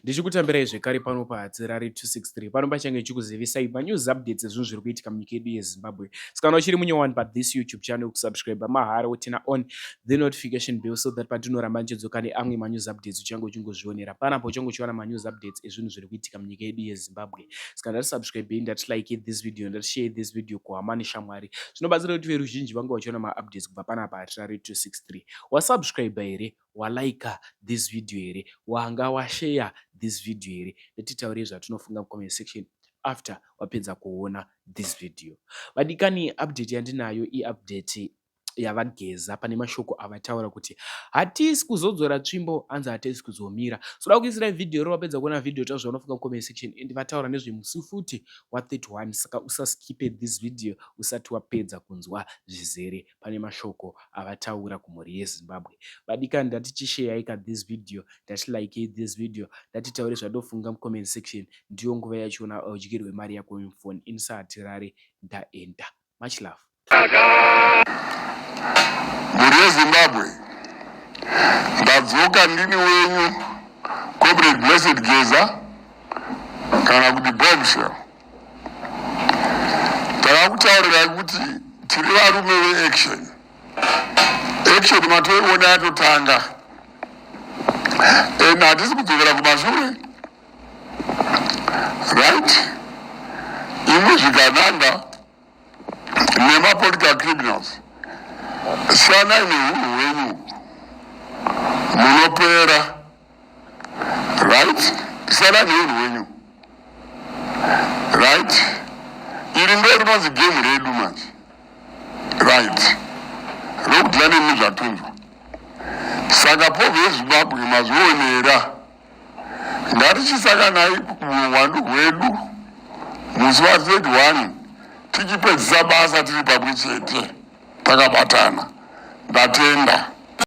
Ndichikutambirai zvekare pano paHatirari 263. Pano pachange ndichikuzivisai manews updates ezvinhu zviri kuitika munyika yedu yeZimbabwe. Saka kana uchiri munyowani pathis YouTube channel, kusubscribe mahara, woturn on the notification bell so that patinoramba ndichidzoka neamwe manews updates uchange uchingozvionera panapo, uchange uchiwana manews updates ezvinhu zviri kuitika munyika yedu yeZimbabwe. Saka ndatisubscribei, ndatilike this video, ndatishare this video kuhama neshamwari. Zvinobatsira kuti veruzhinji vange vachiona maupdates kubva panapa Hatirari 263. Wasubscribe here? Walika this video here? Wanga washare this video here? Ndatitaurei zvatinofunga mucomment section after wapedza kuona this video. Vadikani, update yandinayo iupdate yavaGeza. Pane mashoko avataura kuti hatisi kuzodzora tsvimbo, hanzi hatisi kuzomira. So da kuisirai vhidhiyo ro. Wapedza kuona vhidhiyo, taura zvaunofunga mucomment section. And vataura nezvemusi futi wa31, saka usaskipe this video usati wapedza kunzwa zvizere. Pane mashoko avataura kumhuri yeZimbabwe. Vadikani, ndatichishareai ka this video, ndatilike this video, ndatitaure zvatofunga mucomment section. Ndiyo nguva yachona udyirwe mari yako mufoni. Inisahatirare, ndaenda. Much love. Mhuri yeZimbabwe, ndadzoka. Ndini wenyu Comrade Blessed Geza, kana kuti Bombshell. Takakutaurirai kuti tiri varume veaction. Action matoiona yatotanga, and hatisi kudzokera kumashure, right? Imwe zvigananda nemapolitical criminals, siyanai neunhu hwenyu, munopera, right? Siyanai neunhu hwenyu, right? Iri ndo rinonzi game redu manje, right? Rokudya nemi zvatunzwa. Saka povho yeZimbabwe mazvionera. Ngatichisakanai muuwandu hwedu musi wa31, tichipedzisa basa tiri pamwe chete takabatana. Ndatenda.